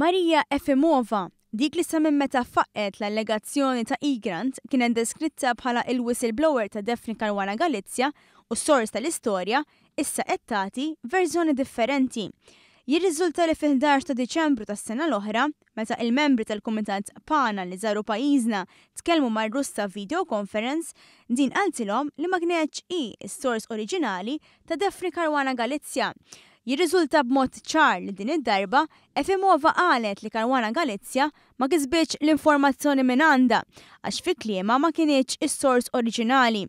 Maria Efimova, dik li sa minn meta faqqgħet l-allegazzjoni ta' Egrant kienet deskritta bħala il-whistleblower ta' Daphne Caruana Galizia u s-sors tal-istorja, issa qed tagħti verżjoni differenti. Jirriżulta li fil-11 ta' Diċembru tas-sena l-oħra, meta il-membri tal-Kumitat PANA li żaru pajjiżna tkellmu mar-Russa video conference, din qaltilhom li ma kinetx hi s-sors oriġinali ta' Daphne Caruana Galizia. Jirriżulta b'mod ċar li din id-darba Efimova qalet li Caruana Galizia ma kisbitx l-informazzjoni mingħandha għax fi kliemha ma kinitx is-sors oriġinali.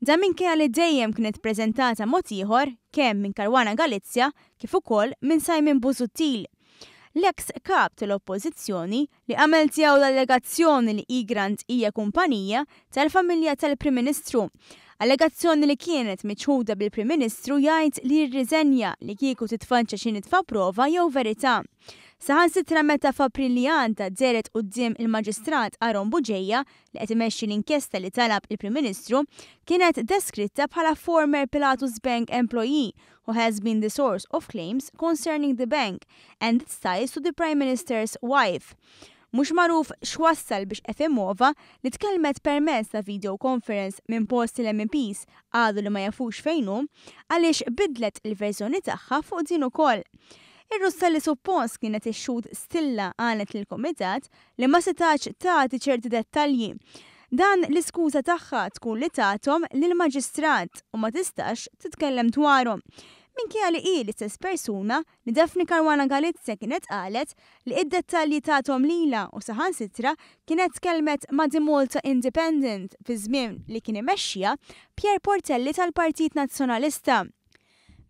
Dan minkejja li dejjem kienet preżentata mod ieħor kemm minn Caruana Galizia kif ukoll minn Simon Busuttil. L-eks Kap tal-Oppożizzjoni li għamel tiegħu l-allegazzjoni li Egrant hija kumpanija tal-familja tal-Prim Ministru. Allegazzjoni li kienet miċħuda bil-Prim Ministru jgħid li jirriżenja li kieku titfaċċa xi nitfa prova jew verità. Saħansitra meta f'April li għadda dehret quddiem il-Maġistrat Aaron Bugeja li qed imexxi l-inkjesta li talab il-Prim Ministru, kienet deskritta bħala former Pilatus Bank employee who has been the source of claims concerning the bank and its ties to the Prime Minister's wife. Mhux magħruf x'wassal biex Efimova, li tkellmet permezz ta' video conference minn post il-MEPs qalu li ma jafux fejn hu, għaliex bidlet il-verżjoni tagħha fuq din ukoll. Ir-Russa li suppost kienet ix-xhud stilla qalet lill-Kumitat li ma setax tagħti ċerti dettalji. Dan l-iskuża tagħha tkun li tathom lill-Maġistrat u ma tistax titkellem dwarhom. Minkejja li hi l-istess persuna li Daphne Caruana Galizia kienet qalet li id-dettalji tathom lilha u saħansitra kienet tkellmet ma' The Malta Independent fi żmien li kien imexxiha Pierre Portelli tal-Partit Nazzjonalista.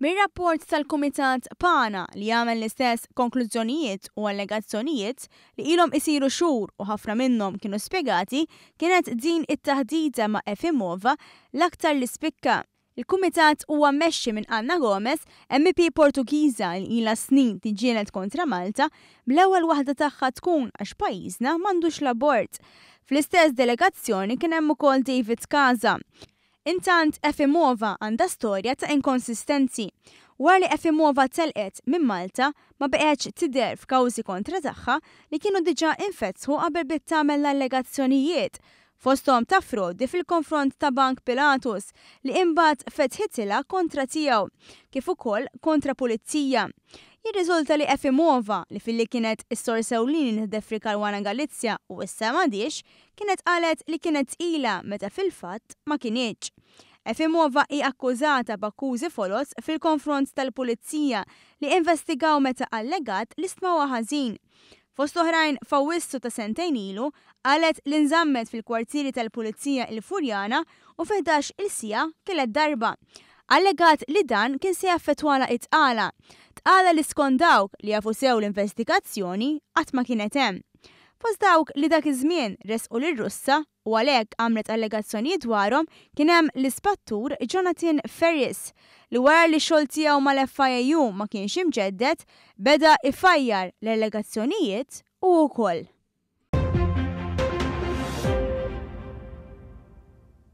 Mir-rapport tal-Kumitat PANA li jagħmel l-istess konklużjonijiet u allegazzjonijiet li ilhom isiru xhur u ħafna minnhom kienu spjegati, kienet din it-taħdita ma' Efimova l-aktar li spikka. Il-Kumitat huwa mmexxi minn Anna Gomes, MEP Portugiża li ilha snin tiġġieled kontra Malta, bl-ewwel waħda tagħha tkun għax pajjiżna m'għandux l-abort. Fl-istess delegazzjoni kien hemm ukoll David Casa. Intant Efimova għandha storja ta' inkonsistenzi. Wara li Efimova telqet minn Malta, ma baqgħetx tidher f'kawżi kontra tagħha li kienu diġà infetħu qabel bdiet tagħmel l-allegazzjonijiet, fosthom ta' frodi fil-konfront ta' Bank Pilatus li imbagħad fetħitilha kontra tiegħu, kif ukoll kontra pulizija. Jirriżulta li Efimova, li filli kienet is-sors ewlieni ta' Daphne Caruana Galizia u issa m'għadhiex, kienet qalet li kienet tqila meta fil-fatt ma kinitx. Efimova hi akkużata b'akkużi foloz fil-konfront tal-Pulizija li investigaw meta allegat li stmawha ħażin. Fost oħrajn f'Awwissu ta' sentejn ilu qalet li nżammet fil-kwartieri tal-Pulizija il-Furjana u fi 11-il siegħa kielet darba. Allegat li dan kien se jaffettwalha it-tqala. Tqala li skont dawk li jafu sew l-investigazzjoni qatt ma kienet hemm. Fost dawk li dak iż-żmien ressqu lir-Russa u għalhekk għamlet allegazzjonijiet dwarhom kien hemm l-Ispattur Jonathan Ferris li wara li x-xogħol tiegħu mal-FIAU ma kienx imġedded beda ifajjar l-allegazzjonijiet hu wkoll.